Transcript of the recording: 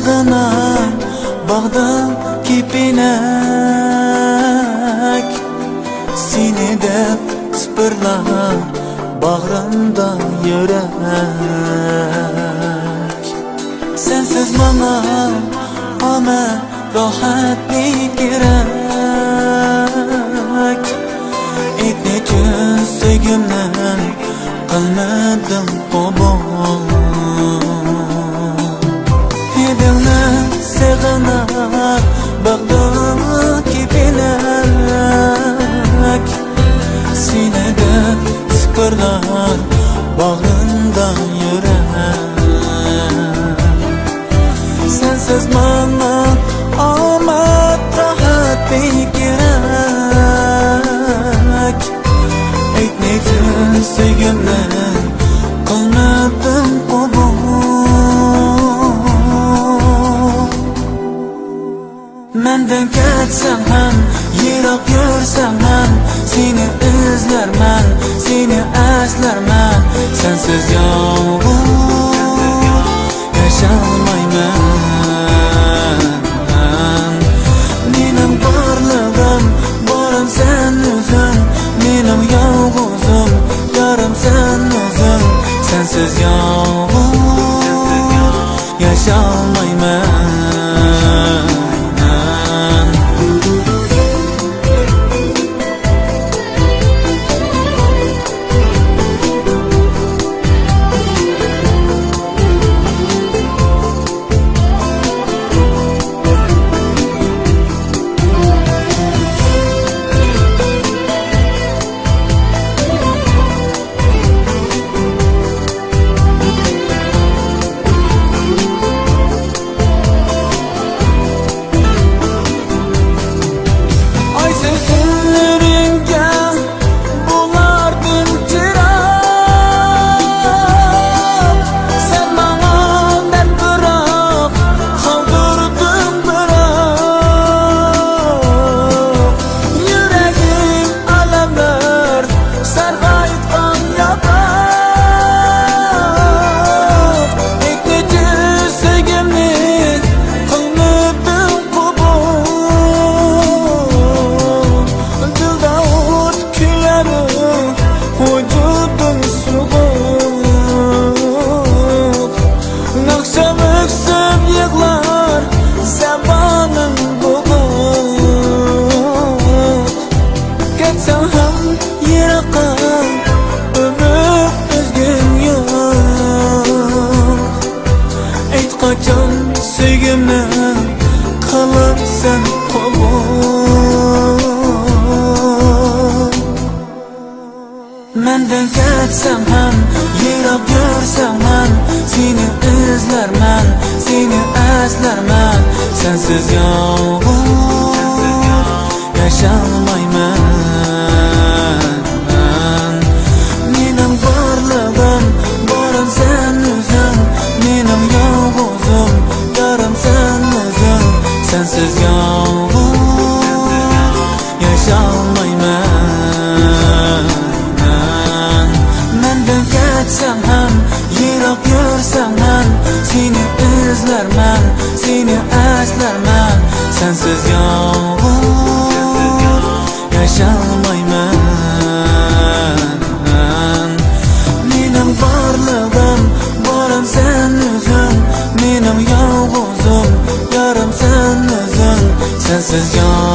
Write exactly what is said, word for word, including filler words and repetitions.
سېغىنار باغدا كېپىنەك، سېنى دەپ سىپىرلار باغرىمدا يۈرەك. سەنسىز ماڭا ئامەت، راھەت بىكېرەك. ئېيتمىچۇ سۆيگۈمنى قىلمىدىڭ قوبۇل. ھىدىڭنى سېغىنار باغدا كېپىنەك، سېنى دەپ سىپىرلار باغرىمدا يۈرەك. سەنسىز ماڭا ئامەت، راھەت بىكېرەك. ئېيتمىدىم سۆيگۈمنى، قىلمىدىم قوبۇل. مەندىن كەتسەڭ ھەم، يىراق يۈرسەڭ ھەم، سېنى ئىزلەرمەن، سېنى ئەسلەرمەن. سەنسىز يالغۇز ياشالمايمەن. مېنىڭ بارلىقىم، بارىم سەن ئۆزۈڭ، مېنىڭ يالغۇزۇم، يارىم سەن ئۆزۈڭ. سەنسىز يالغۇز ياشالمايمەن. ئايسىز تۈنلىرىڭگە بۇلاردىن چىراغ، سەن ماڭا دەرد بىراق، قالدۇردۇڭ بىراق. يۈرەكىم ئالەملەر سەن ئېيتقان ياپراق، ئېيتمىچۇ سۆيگۈمنى قىلمىدىڭ قوبۇل. دىلدا ئوت كۆيەر، ۋۇجۇدۇم سوغۇق. ناخشام ئۆكسۈپ يىغلار زامانىم بوغۇق. كەتسەڭ ھەم يىراققا، ئۈمىد ئۈزگۈم يوق. ئېيت قاچان سۆيگۈمنى قىلارسەن قوبۇل. مەندىن كەتسەڭ ھەم، يىراق يۈرسەڭ ھەم، سېنى ئىزلەرمەن، سېنى ئەسلەرمەن. سەنسىز يالغۇز ياشالمايمەن. مېنىڭ بارلىقىم، بارىم سەن ئۆزۈڭ، مېنىڭ يالغۇزۇم، يارىم سەن ئۆزۈڭ. سەنسىز يالغۇز ياشالمايمەن. مەندىن كەتسەڭ ھەم، يىراق يۈرسەڭ ھەم، سېنى ئىزلەرمەن، سېنى ئەسلەرمەن. سەنسىز يالغۇز ياشالمايمەن. مېنىڭ بارلىقىم، بارىم سەن ئۆزۈڭ، مېنىڭ يالغۇزۇم، يارىم سەن ئۆزۈڭ. سەنسىز يالغۇز